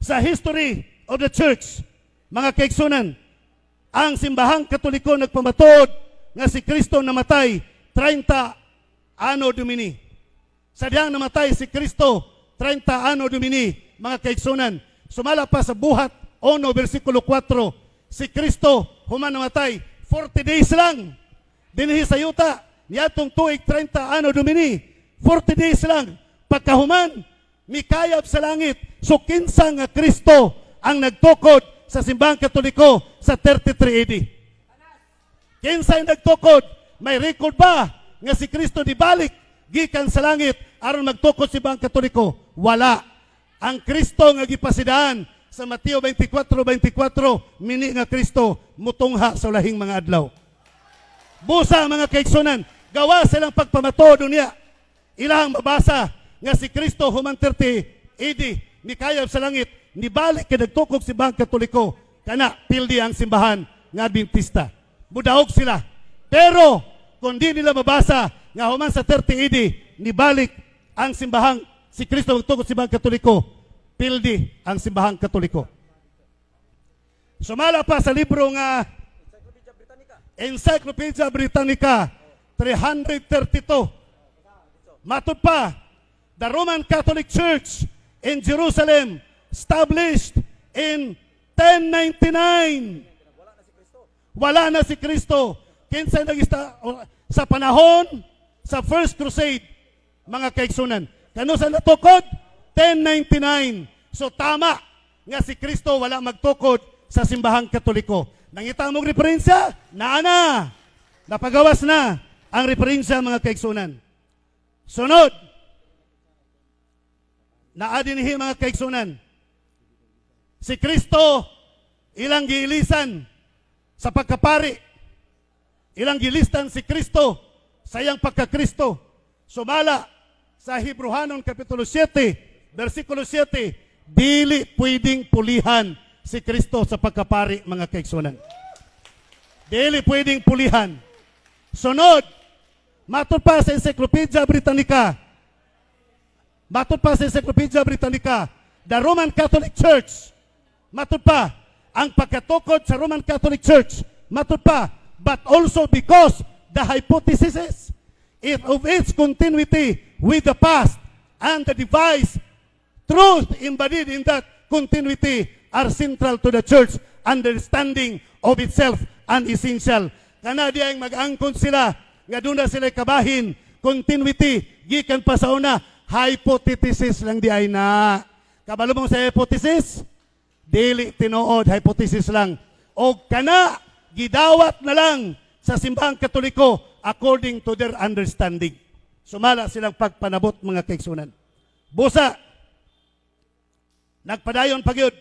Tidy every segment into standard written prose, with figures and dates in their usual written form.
Sa history of the church, mga kaigsunan, ang Simbahang Katoliko nagpamatuod nga si Kristo namatay 30 Anno Domini. Sa diyang namatay si Kristo 30 Anno Domini, mga kaigsunan, sumala pa sa Buhat 1 versikulo 4, si Kristo human namatay 40 days lang dinhi sa yuta niadtong tuig 30 Anno Domini, 40 days lang. Pagkahuman, mikayab sa langit. So kinsa nga Kristo ang nagtukod sa Simbahang Katoliko sa 33 AD? Kinsay nagtukod? May record ba nga si Kristo nibalik gikan sa langit aron magtukod sa Simbahang Katoliko? Wala. Ang Kristo nga gipasidaan sa Mateo 24:24, mini nga Kristo mutungha sa ulahing mga adlaw. Busa, mga kaigsunan, gawa silang pagpamatuod niya. Ilang mabasa nga si Kristo human 30 AD mikayab sa langit, nibalik kay nagtukog Simbahang Katoliko, kana pildi ang simbahan nga Adventista. Mudaog sila. Pero kung di nila mabasa nga human sa 30 AD nibalik ang simbahang si Kristo magtukod Simbahang Katoliko, pildi ang Simbahang Katoliko. Sumala pa sa libro nga Encyclopedia Britannica 332. Matud pa, the Roman Catholic Church in Jerusalem established in 1099. Wala na si Kristo. Kinsa nag sa panahon sa First Crusade, mga kaigsunan? Kano sa natukod? 1099. So tama nga si Kristo wala magtukod sa Simbahang Katoliko. Nangita mong referensya? Naa na. Napagawas na ang referensya, mga kaigsunan. Sunod, naa dinhi, mga kaigsunan. Si Kristo ilang giilisan sa pagkapari. Ilang gilistan si Kristo sa iyang pagkakristo. Sumala sa Hebrohanon Kapitulo 7, versikulo 7, dili pwedeng pulihan si Kristo sa pagkapari, mga kaigsunan. Dili pwedeng pulihan. Sunod, matud pa sa Encyclopedia Britannica, matud pa sa Encyclopedia Britannica, the Roman Catholic Church, matud pa, ang pagkatukod sa Roman Catholic Church, matud pa, but also because the hypothesis of its continuity with the past and the devised truth embodied in that continuity are central to the church understanding of itself and essential. Kana diyang mag-angkon sila nga duna sila kabahin continuity gikan pa sa una, hypothesis lang di ay na. Kabalo mo sa hypothesis? Dili tinuod, hypothesis lang. O kana gidawat na lang sa Simbahang Katoliko according to their understanding. Sumala silang pagpanabot, mga kaigsunan. Busa, nagpadayon pagyud.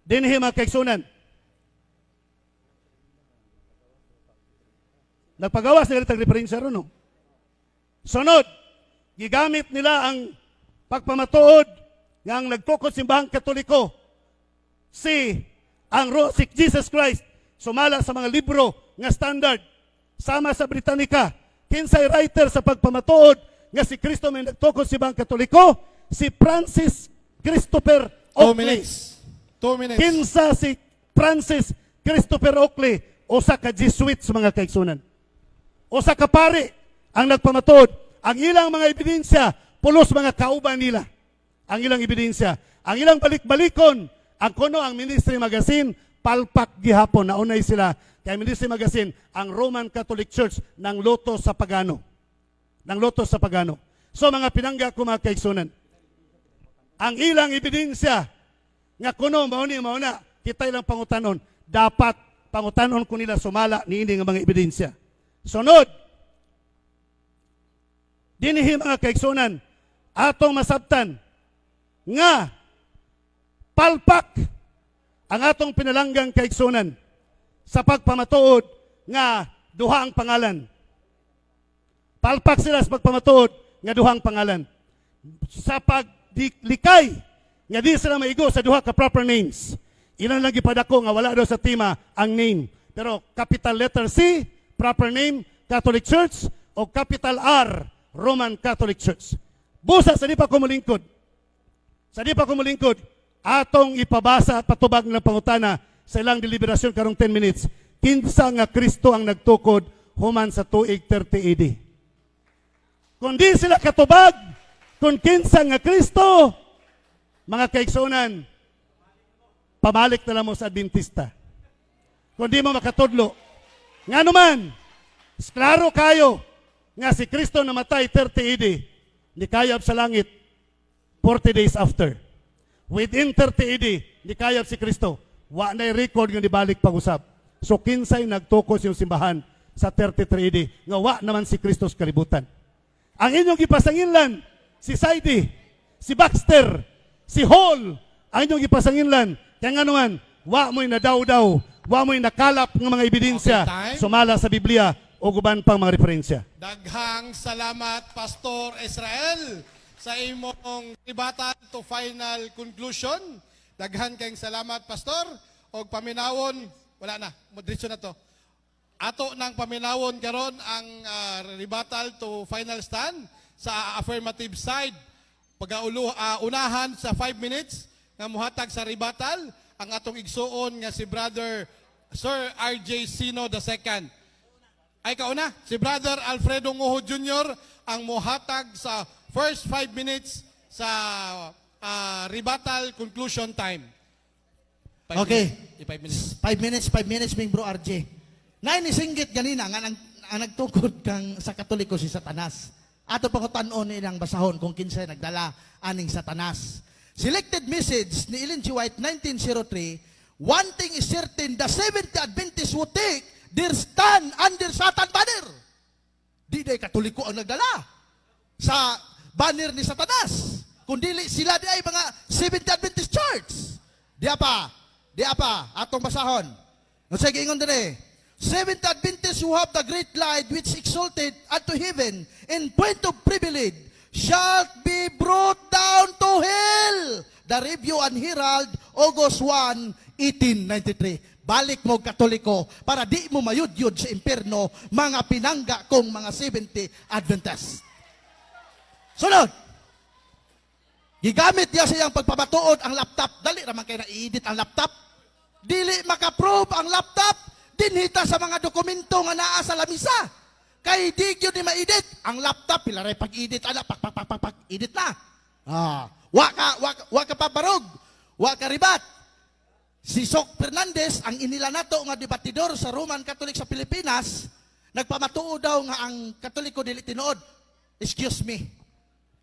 Dinhi, mga kaigsunan. Nagpagawas nila tag referensya ron, no? Sunod, gigamit nila ang pagpamatuod nga ang nagtukod Simbahang Katoliko si Jesus Christ sumala sa mga libro nga standard sama sa Britannica. Kinsay writer sa pagpamatuod nga si Kristo may nagtukod Simbahang Katoliko? Si Francis Christopher 2 Oakley. minutes. 2 minutes. Kinsa si Francis Christopher Oakley? Usa ka Jesuits, mga kaigsunan. Usa ka pari ang nagpamatuod. Ang ilang mga ebidensya, pulos mga kauban nila. Ang ilang ebidensya. Ang ilang balik-balikon, ang kuno ang Ministry Magazine, palpak gihapon, naunay sila. Kay Ministry Magazine, ang Roman Catholic Church ng loto sa pagano. Ng loto sa pagano. So mga pinangga ko, mga kaigsunan, ang ilang ebidensya nga kuno mao ni mao na, kita ilang pangutanon, dapat pangutanon ko nila sumala niini nga mga ebidensya. Sunod, dinhi, mga kaigsunan, atong masabtan nga palpak ang atong pinalanggang kaigsunan sa pagpamatuod nga duha ang pangalan. Palpak sila sa pagpamatuod nga duha ang pangalan. Sa paglikay nga di sila maigo sa duha ka proper names. Ilan lang gipadako nga wala daw sa tema ang name. Pero capital letter C, proper name, Catholic Church, o capital R, Roman Catholic Church. Busa sa di pa ko mulingkod. Sa di pa ko mulingkod, atong ipabasa at patubag ng pangutana sa ilang deliberasyon karong 10 minutes. Kinsa nga Kristo ang nagtukod human sa tuig 30 AD? Kung di sila katubag, kung kinsa nga Kristo, mga kaigsunan, pamalik na lang mo sa Adventista. Kung di mo makatudlo. Nga naman, klaro kayo nga si Kristo namatay 30 AD, nikayab sa langit 40 days after. Within 30 AD, nikayab si Kristo. Wa na record nga nibalik pag-usab. So kinsay nagtukod sa simbahan sa 33 AD nga wa naman si Kristo sa kalibutan? Ang inyong gipasanginlan, si Saidi, si Baxter, si Hall, ang inyong gipasanginlan, kaya nga naman, wa mo'y nadaw-daw, wa mo'y nakalap ng mga ebidensya, Okay, time. Sumala sa Biblia o guban pang mga referensya. Daghang salamat, Pastor Israel, sa imong rebuttal to final conclusion. Daghan kayong salamat, Pastor. Og paminawon, wala na, modritso na to. Ato nang paminawon karon ang rebuttal to final stand sa affirmative side. Pagaulo unahan sa 5 minutes nga muhatag sa rebuttal ang atong igsuon nga si Brother Sir RJ Sino II. Ay, kauna, si Brother Alfredo Ngoho Jr. ang muhatag sa first 5 minutes sa rebuttal conclusion time. 5 Okay. minutes. 5 minutes. 5 minutes, 5 minutes, ming Bro RJ. Nay ni singgit ganina nga ang nagtukod kang sa Katoliko si Satanas. Ato pa ko tan-on ilang basahon kung kinsay nagdala aning Satanas. Selected Message ni Ellen G. White, 1903: "One thing is certain, the Seventh Adventists will take their stand under Satan banner." Di day Katoliko ang nagdala sa banner ni Satanas. Kung dili sila di ay mga Seventh Adventist Church. Di pa, di pa, atong basahon. Unsay giingon dire? "Seventh Adventists who have the great light which exalted unto heaven in point of privilege shall be brought down to hell." The Review and Herald, August 1, 1893. Balik mo Katoliko para di mo mayudyod sa impierno, mga pinangga kong mga 70 Adventists. Sunod. Gigamit niya sa iyang pagpamatuod ang laptop. Dali raman kay na-edit ang laptop. Dili makaprove ang laptop. Dinhita sa mga dokumento nga naa sa lamisa. Kay di gyud ni ma-edit. Ang laptop, pila ray pag-edit, ana, pak, pak, pak, pak, pak, edit na. Ah, wa ka pabarog. Wa ka ribat. Si Sok Fernandez, ang inila nato nga debatidor sa Roman Catholic sa Pilipinas, nagpamatuod daw nga ang Katoliko dili tinuod. Excuse me.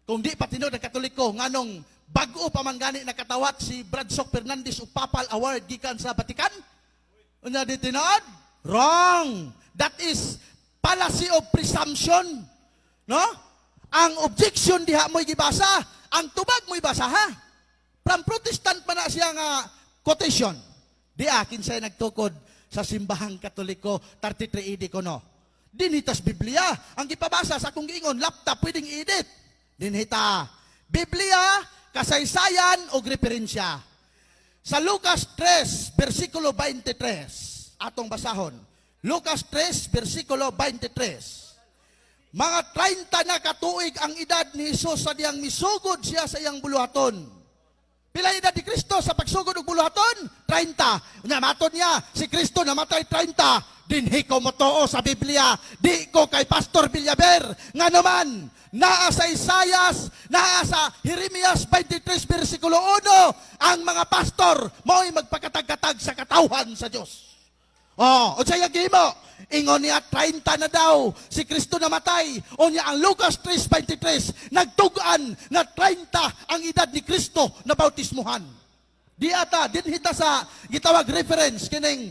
Kung di pa tinuod ang Katoliko, nganong bag-o pa man gani nakatawat si Brad Sok Fernandez og Papal Award gikan sa Vatican? Unya di tinuod? Wrong. That is fallacy of presumption. No? Ang objection diha mo'y gibasa, ang tubag mo'y basa ha. From Protestant pa na siya nga quotation. Di akin siya nagtukod sa simbahang Katoliko 33 AD ko, no. Dinhitas Biblia. Ang gipabasa sa akong giingon, laptop pwedeng i-edit. Dinhita. Biblia, kasaysayan o referensya. Sa Lucas 3, versikulo 23, atong basahon. Lucas 3, versikulo 23. Mga 30 na katuig ang edad ni Jesus sa diyang misugod siya sa iyang buluhaton. Pila edad ni Kristo sa pagsugod og buluhaton? 30. Unya matod niya, si Kristo namatay 30. Dinhi ko motoo sa Biblia, di ko kay Pastor Villaver. Nga naman, naa sa Isayas, naa sa Jeremias 23 versikulo 1, ang mga pastor mao'y magpakatag-katag sa katawhan sa Dios. Oh, unsay gihimo? Ingon niya 30 na daw si Kristo namatay. O niya ang Lucas 3:23 nagtug-an na 30 ang edad ni Kristo na bautismuhan. Di ata dinhita sa gitawag reference kining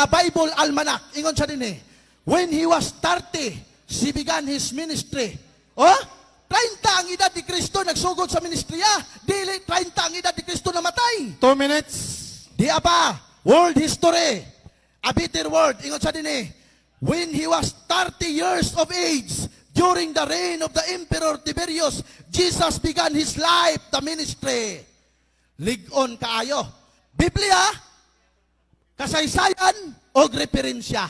Bible Almanac. Ingon siya dinhi. "When he was 30, he began his ministry." Oh? 30 ang edad ni Kristo nagsugod sa ministriya. Dili 30 ang edad ni Kristo namatay. 2 minutes. Di apa, world history. A Better World, ingon sa dinhi. "When he was 30 years of age, during the reign of the Emperor Tiberius, Jesus began his life, the ministry." Lig-on kaayo. Biblia, kasaysayan o referensya.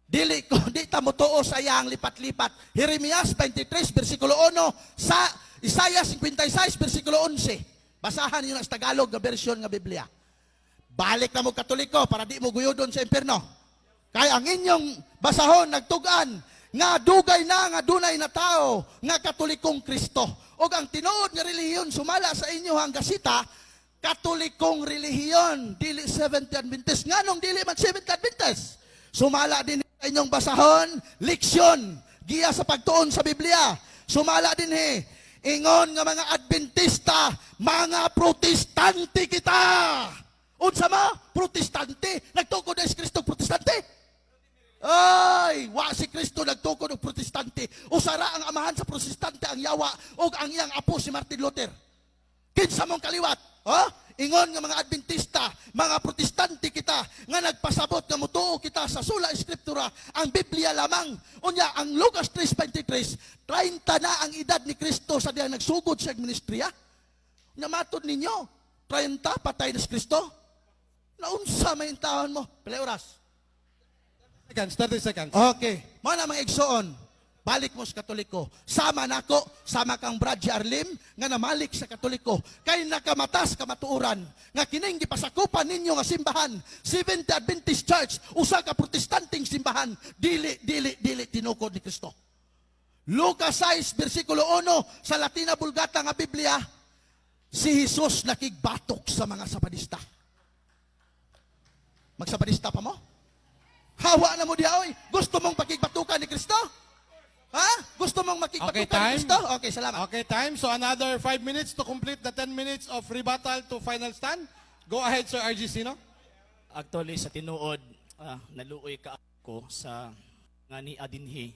Dili ko di ta motuo sa iyang lipat-lipat. Jeremias 23 versikulo 1 sa Isaiah 56 versikulo 11. Basahan niyo na sa Tagalog nga version nga Biblia. Balik na mo Katoliko para di mo guyodon sa impierno. Kay ang inyong basahon nagtugan nga dugay na nga dunay na tao nga Katolikong Kristo. Og ang tinuod nga relihiyon sumala sa inyo ang gasita, Katolikong relihiyon, dili Seventh Adventist. Nganong dili man Seventh Adventist? Sumala din sa inyong basahon, leksyon, giya sa pagtuon sa Biblia. Sumala din he, ingon nga mga Adventista, mga Protestante kita. Unsa ma? Protestante. Nagtukod na si Kristo Protestante. Ay, wa si Kristo nagtukod og Protestante. Usara ang amahan sa Protestante ang yawa ug ang iyang apo si Martin Luther. Kinsa mong kaliwat? Ha? Ingon nga mga Adventista, mga Protestante kita nga nagpasabot nga mutuo kita sa sola scriptura, ang Biblia lamang. Unya ang Lucas 3:23, 30 na ang edad ni Kristo sa diyang nagsugod sa ministriya. Unya matod ninyo, 30 patay na si Kristo. Naunsa may taon mo? Pila oras? Seconds, 30 seconds. Okay. Mao na mga igsoon. Balik mo sa Katoliko. Sama nako, sama kang Brad Arlim nga namalik sa Katoliko. Kay nakamatas kamatuoran nga kining gipasakupan ninyo nga simbahan, Seventh Adventist Church, usa ka Protestanteng simbahan, dili dili dili tinukod ni Kristo. Lucas 6 versikulo 1 sa Latina Vulgata nga Biblia, si Jesus nakigbatok sa mga Sabadista. Magsabadista pa mo? Hawa na mo diha oy. Gusto mong pakigbatukan ni Kristo? Ha? Gusto mong makigbatukan Okay, ni time. Kristo? Okay, salamat. Okay, time. So another 5 minutes to complete the 10 minutes of rebuttal to final stand. Go ahead, Sir RG Sino. Actually, sa tinuod, naluoy ka ako sa nga ni Adinhi.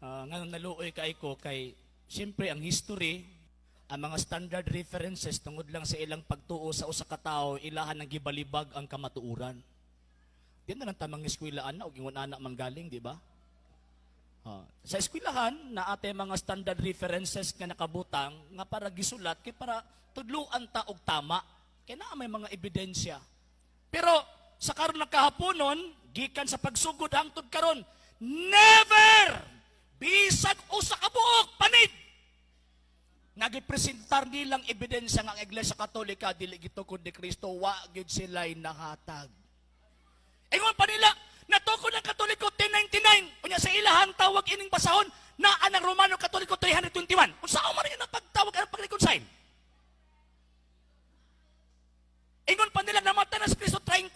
Nga naluoy ka ko kay siyempre ang history, ang mga standard references tungod lang sa ilang pagtuo sa usa ka tawo, ilahan ang gibalibag ang kamatuoran. Di na lang tamang eskwelaan na og ingon ana man galing, di ba? Sa eskwelahan na ate mga standard references nga nakabutang nga para gisulat kay para tudluan ta og tama kay naa may mga ebidensya. Pero sa karon nga kahaponon, gikan sa pagsugod hangtod karon, never bisag usa ka buok panid nga gipresentar nilang ebidensya nga ang Iglesia Katolika dili gitukod ni Kristo, wa gyud sila'y nahatag. Ingon pa nila, natukod ang Katoliko 1099. Unya sa ilahang tawag ining basahon na anang Romano Katoliko 321. Unsa man yun ang pagtawag ang pag-reconcile? Ingon pa nila, namatay na si Kristo 30.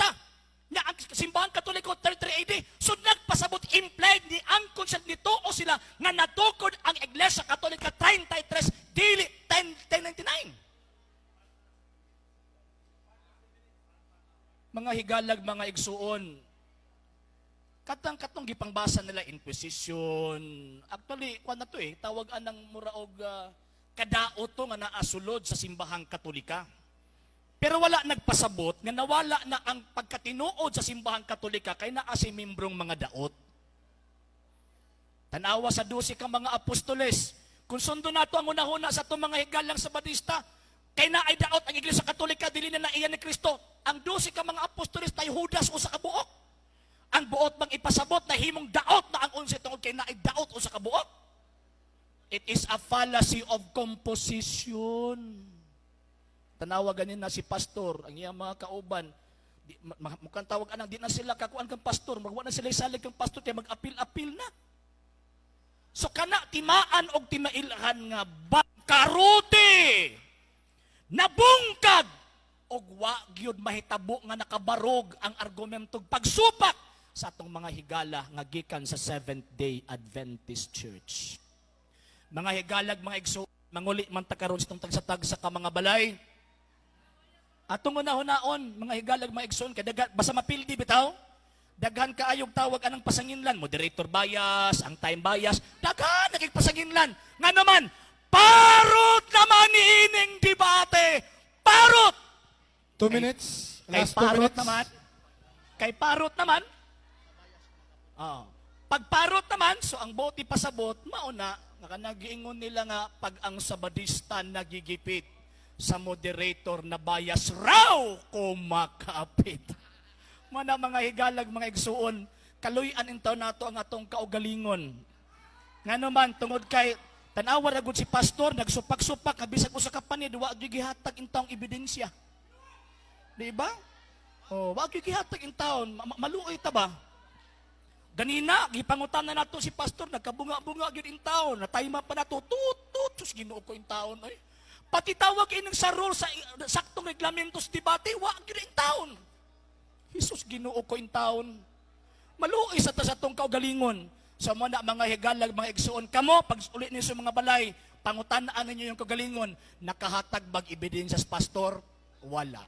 Nya ang simbahan Katoliko 33 AD. So nagpasabot implied ni ang consent nito o sila nga natukod ang Iglesia Katolika 33 dili 10, 1099. Mga higalag, mga igsuon, katang katong gipangbasa nila Inquisition. Actually, kuan na to eh, tawag anang mura og kadaot to nga naasulod sa simbahang Katolika. Pero wala nagpasabot nga nawala na ang pagkatinuod sa simbahang Katolika kay naa si membrong mga daot. Tanawa sa 12 ka mga apostoles. Kung sundo nato ang unahuna sa atong mga higalang Sabadista, kay naay daot ang Iglesia Katolika dili na naiyan ni Kristo. Ang 12 ka mga apostoles tay Judas usa ka buok. Ang buot bang ipasabot na himong daot na ang 11 tungod kay naay daot usa ka buok? It is a fallacy of composition. Tanawa ganin na si pastor, ang iyang mga kauban, di, mukhang tawag anang, di na sila kakuan kang pastor, magwa na sila isalig kang pastor, kaya mag-apil-apil na. So kana timaan og timailhan nga karote nabungkag og wa gyud mahitabo nga nakabarog ang argumento pagsupak sa atong mga higala nga gikan sa Seventh Day Adventist Church. Mga higalag, mga igso, manguli man ta karon sa itong tagsa-tagsa ka mga balay. Atong unahon, mga higalag, mga igsoon, kay daga, basta mapildi bitaw. Daghan kaayog tawag anang pasanginlan, moderator bias, ang time bias, daghan nagigpasanginlan. Nga naman, parot naman ining debate. Parot! 2 minutes. Kay Last 2 parot minutes. naman. Kay parot naman. Oh. Pag parot naman, so ang bote pasabot, mauna, nga nagiingon nila nga pag ang Sabadista nagigipit sa moderator na bias raw kumakapit. Mana mga higalag, mga igsuon, kaluy-an intaw nato ang atong kaugalingon. Nga naman, tungod kay Tanawa ra gud si pastor, nagsupak-supak, kabisag usa ka panid, wa gyud gihatag intawong ebidensya. Di ba? Oh, wa gyud gihatag intawon, maluoy ta ba? Ganina, gipangutan na nato si pastor, nagkabunga-bunga gyud intawon, natayma pa nato, tut tut, sus, Ginoo ko intawon oy. Pati tawag ining sa rule sa saktong reglamento sa debate, wa gyud intawon. Jesus, Ginoo ko intawon. Maluoy sa ta sa atong kaugalingon. Sa mga na mga higalag, mga igsuon, kamo, pag uli ninyo sa mga balay, pangutanaan ninyo yung kaugalingon, nakahatag bag ebidensya sa pastor? Wala.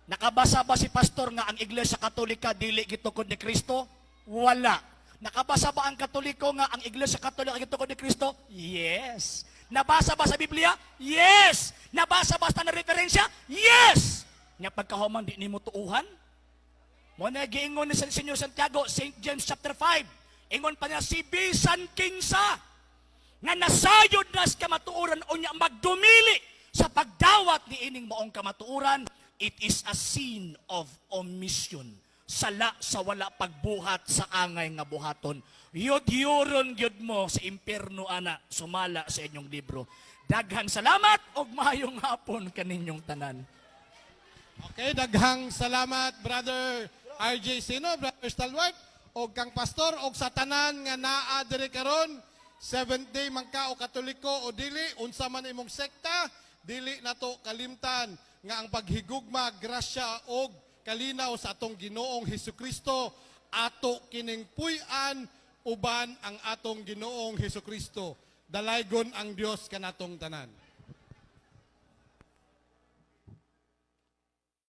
Nakabasa ba si pastor nga ang Iglesia Katolika dili gitukod ni Kristo? Wala. Nakabasa ba ang Katoliko nga ang Iglesia Katolika gitukod ni Kristo? Yes. Nabasa ba sa Biblia? Yes. Nabasa ba sa na referensya? Yes. Nya pagkahuman di nimo tuuhan? Mo na giingon ni San Señor Santiago, St. James chapter 5. Ingon pa niya si bisan kinsa nga nasayod na sa kamatuoran unya magdumili sa pagdawat ni ining maong kamatuoran, it is a sin of omission. Sala sa wala pagbuhat sa angay nga buhaton. Yud-yuron gyud mo sa impierno ana sumala sa inyong libro. Daghang salamat ug maayong hapon kaninyong tanan. Okay, daghang salamat, Brother RJ Sino, Brother Stalwart, og kang pastor og sa tanan nga naa diri karon, Seventh Day man ka o Katoliko o dili, unsa man imong sekta, dili nato kalimtan nga ang paghigugma, grasya og kalinaw sa atong Ginoong Hesukristo ato kining puy-an uban ang atong Ginoong Hesukristo. Dalaygon ang Dios kanatong tanan.